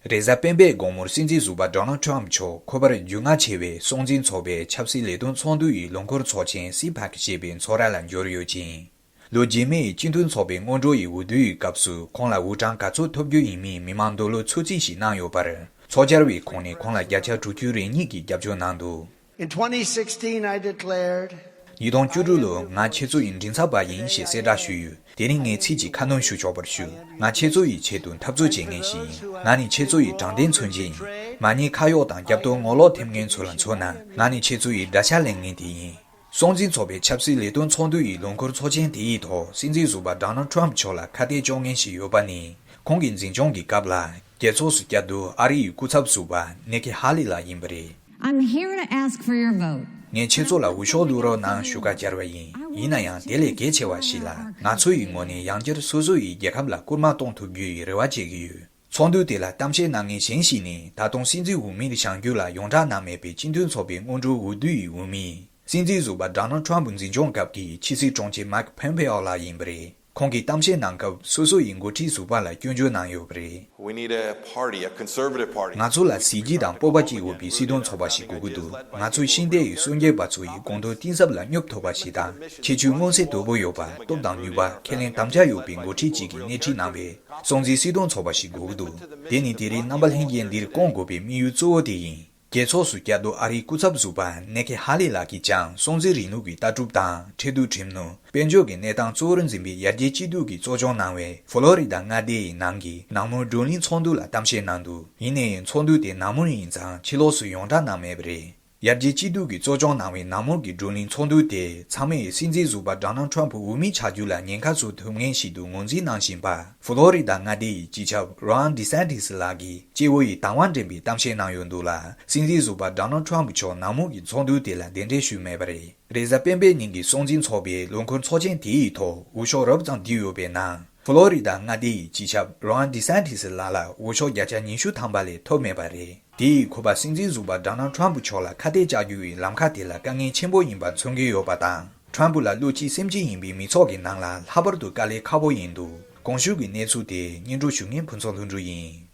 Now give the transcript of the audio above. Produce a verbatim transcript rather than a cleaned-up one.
རེས་གཟའ་སྤེན་པའི་དགོང་མོར་སྲིད་འཛིན་ཟུར་པ་ཌོ་ནལ་ཊམ་མཆོག་ཁོ་པར་རྒྱུས་མངའ་ཆེ་བའི་སྲོང་བཙན་ཚོགས་པའི་ཆབ་སྲིད་ལས་དོན་ཚོགས་འདུ་ཡི་ལོ་འཁོར་ཚོགས་ཆེན་སི་ཕེག་ཞེས་པའི་ཚོགས་ར་ལ་འབྱོར་ཡོད་ཅིང་། ལོ་རྗེས་མའི་སྤྱི་མཐུན་ཚོགས་པའི་སྔོན་འགྲོ་ཡི་འོས་བསྡུ་ཡི་སྐབས་སུ་ཁོང་ལ་འུར་གྲངས་ག་ཚོད་ཐོབ་རྒྱུ་ཡིན་མིན་མི་མང་འདོད་བློ་ཚོད་རྩིས་ཤིག་གནང་ཡོད་པར། ཚོགས་བཅར་བའི་ཁོངས་ནས་ཁོང་ལ་བརྒྱ་ཆ་དྲུག་ཅུ་རེ་གཉིས་ཀྱིས་རྒྱབ་སྐྱོར་གནང་འདུག In twenty sixteen, I declared, ཉིས་སྟོང་བཅུ་དྲུག་ལོར་ང་ཁྱེད་ཚོ་ཡི་མགྲིན་ཚབ་པ་ཡིན་ཞེས་གསལ་བསྒྲགས་ཞུས་ཡོད། དེ་རིང་ངས་ཚིག་གཅིག་ཁ་སྣོན་ཞུ་ཆོག་པར་ཞུ། ང་ཁྱེད་ཚོ་ཡི་ཆེད་དུ་འཐབ་རྩོད་བྱེད་མཁན་ཞིག་ཡིན། ང་ནི་ཁྱེད་ཚོ་ཡི་དྲང་བདེན་མཚོན་ཆེད་ཡིན། མ་ཉེས་ཁ་གཡོག་དང་རྒྱབ་གཏོར་ངོ་ལོག་ཐེབས་མཁན་ཚོ་ལ་མཚོན་ན། ང་ནི་ཁྱེད་ཚོ་ཡི་དགྲ་ཤ་ལེན་མཁན་དེ་ཡིན། སྲོང་བཙན་ཚོགས་པའི་ཆབ་སྲིད་ལས་དོན་ཚོགས་འདུ་ཡི་ལོ་འཁོར་ཚོགས་ཆེན་དེ་ཡི་ཐོག་སྲིད་འཛིན་ཟུར་པ་ཌོ་ནལ་ཊམ་མཆོག་ལ་ཁ་གཏད་གཅོག་མཁན་ཞིག་ཡོད་པ་ནི། ཁོང་གི་འཛིན་སྐྱོང་གི་སྐབས་ལ་རྒྱལ་ཚོགས་སུ་བསྐྱར་དུ་ཨ་རི་ཡི་སྐུ་ཚབ་ཟུར་པ་ནེ་ཀི་ཧ་ལི་ལགས་ཡིན་པ་རེད། I'm here to ask for your vote. ངས་ཁྱེད་ཚོ་ལ་འོས་ཤོག་བླུག་རོགས་གནང་ཞུ་བཀའ་བསྐྱལ་བ་ཡིན། ཡིན་ན་ཡང་དེ་ལས་གལ་ཆེ་བ་ཞིག་ལ། ང་ཚོ་ཡི་ངོས་ནས་ཡང་བསྐྱར་སོ་སོ་ཡི་རྒྱལ་ཁབ་ལ་སྐུལ་མ་གཏོང་ཐུབ་རྒྱུ་ཡི་རེ་བ་བྱེད་ཀྱི་ཡོད། ཚོགས་འདུ་དེ་ལ་གཏམ་བཤད་གནང་མཁན་གཞན་ཞིག་ནི། ད་དུང་སྲིད་འཛིན་འོས་མིར་བཞེངས་རྒྱུ་ལ་ཡོངས་གྲགས་གནང་མེད་པའི་སྤྱི་མཐུན་ཚོགས་པའི་སྔོན་འགྲོའི་འོས་བསྡུ་ཡི་འོས་མི། སྲིད་འཛིན་ཟུར་པ་ཌོ་ནལ་ཊམ་ཕུ་འཛིན་སྐྱོང་སྐབས་ཀྱི་ཕྱི་སྲིད་དྲུང་ཆེ་མའིག་ཕོམ་པེ་ཨོ་ལགས་ཡིན་པ་རེད། ཁོང་གིས་གཏམ་བཤད་གནང་སྐབས་སོ་སོ་ཡི་འགོ་ཁྲིད་ཟུར་པ་ལ་སྐྱོན་བརྗོད་གནང་ཡོད་པ་རེད། We need a party, a conservative party. ང་ཚོ་ལ་གཟི་བརྗིད་དང་སྤོབས་པ་སྐྱེ་འོས་པའི་སྲིད་དོན་ཚོགས་པ་ཞིག་དགོས་ཀྱི་འདུག་ང་ཚོས་ཤིང་རྟའི་སྲོལ་འབྱེད་པ་ཚོ་ཡི་དགོངས་དོན་གཏིང་ཟབ་ལ་སྙོབ་ཐུབ་པ་ཞིག་དང་། ཁྱད་ཆོས་མངོན་གསལ་དོད་པོ་ཡོད་པ། སྟོབས་དང་ནུས་པ། ཁས་ལེན་དམ་བཅའ་ཡོད་པའི་འགོ་ཁྲིད་ཅིག་གིས་སྣེ་ཁྲིད་གནང་བའི་སྲོང་བཙན་སྲིད་དོན་ཚོགས་པ་ཞིག་དགོས་ཀྱི་འདུག་དེ་ནི་དེ་རིང་རྣམ་པ་ལྷན་རྒྱས་འདིར་བསྐོང་དགོས་པའི་དམིགས་ཡུལ་གཙོ་བོ་དེ་ཡིན། རྒྱལ་ཚོགས་སུ་བསྐྱར་དུ་ཨ་རིའི་སྐུ་ཚབ་ཟུར་པ་ནེ་ཀི་ཧ་ལི་ལགས་ཀྱིས་ཀྱང་སྲོང་བཙན་རིང་ལུགས་ཀྱི་ལྟ་གྲུབ་དང་ཁྲལ་བསྡུ་ཁྲིམས་ནོར། དཔལ་འབྱོར་གྱི་གནས་སྟངས་གཙོ་བོར་འཛིན་པའི་ཡར་རྒྱས་སྐྱིད་སྡུག་གིས་གཙོ་སྐྱོང་གནང་བའི་ཕོ་ལོ་རི་ད་མངའ་སྡེ་ཡི་ནང་གི་ནང་མོལ་བགྲོ་གླེང་ཚོགས་འདུ་ལ་གཏམ་བཤད་གནང་འདུག་ཡིན་ནའི་ཚོགས་འདུ་དེ་ནང་མོལ་ཡིན་ཙང་ཕྱི་ལོགས་སུ་ཡོངས་གྲགས་གནང་མེད་པ་རེད། ཡར་རྒྱས་སྐྱིད་སྡུག་གིས་གཙོ་སྐྱོང་གནང་བའི་ནང་མོལ་གྱི་བགྲོ་གླེང་ཚོགས་འདུ་དེ་ཚང་མས་སྲིད་འཛིན་ཟུར་པ་ཌོ་ནལ་ཊམ་ཕུ་འོས་མི་ཆགས་རྒྱུ་ལ་ཉེན་ཁ་བཟོ་ཐུབ་མཁན་ཞིག་ཏུ་ངོས་འཛིན་གནང་བཞིན་པ། ཕོ་ལོ་རི་ད་མངའ་སྡེ་ཡི་སྤྱི་ཁྱབ་རོན་ཌི་སན་ཏིས་ལགས་ཀྱིས་སྐྱེ་བོ་ཡི་དང་བ་འདྲེན་པའི་གཏམ་བཤད་གནང་ཡོད་འདུག་ལ། སྲིད་འཛིན་ཟུར་པ་ཌོ་ནལ་ཊམ་ཕུ་མཆོག་ནང་མོལ་གྱི་ཚོགས་འདུ་དེ་ལ་གདན་འདྲེན་ཞུས་མེད་པ་རེད། རེས་གཟའ་སྤེན་པའི་ཉིན་གྱི་སྲོང་བཙན་ཚོགས་པའི་ལོ་འཁོར་ཚོགས་ཆེན་དེའི་ཐོག་འོས་ཤོག་རབ་ཙམ་བསྡུས་ཡོད་པའི་ནང་། ཕོ་ལོ་རི་ད་མངའ་སྡེ་ཡི་སྤྱི་ཁྱབ་རོན་ཌི་སན་ཏིས་ལགས་ལ་འོས་ཤོག་བརྒྱ་ཆ་ཉི་ཤུ་ཐམ་པ་ལས་ཐོབ་མེད་པ་རེད། དེ་ཡིས་ཁོ་པ་སྲིད་འཛིན་ཟུར་པ་ཌོ་ནལ་ཊམ་ཕུ་མཆོག་ལ་ཁ་གཏད་བཅག་རྒྱུ་ཡི་ལམ་ཁ་དེ་ལ་དཀའ་ངལ་ཆེན་པོ་ཡིན་པ་མཚོན་གྱི་ཡོད་པ་དང་། ཊམ་ཕུ་ལ་བློ་གཅིག་སེམས་གཅིག་ཡིན་པའི་མི་ཚོགས་ཀྱི་ནང་ལ་ལྷག་པར་དུ་དཀའ་ལས་ཁག་པོ་ཡིན་འདུག་གོང་ཞུས་ཀྱི་གནས་ཚུལ་དེ་སྙན་སྒྲོན་ཞུ་མཁན་ཕུན་ཚོགས་ལྷུན་གྲུབ་ཡིན།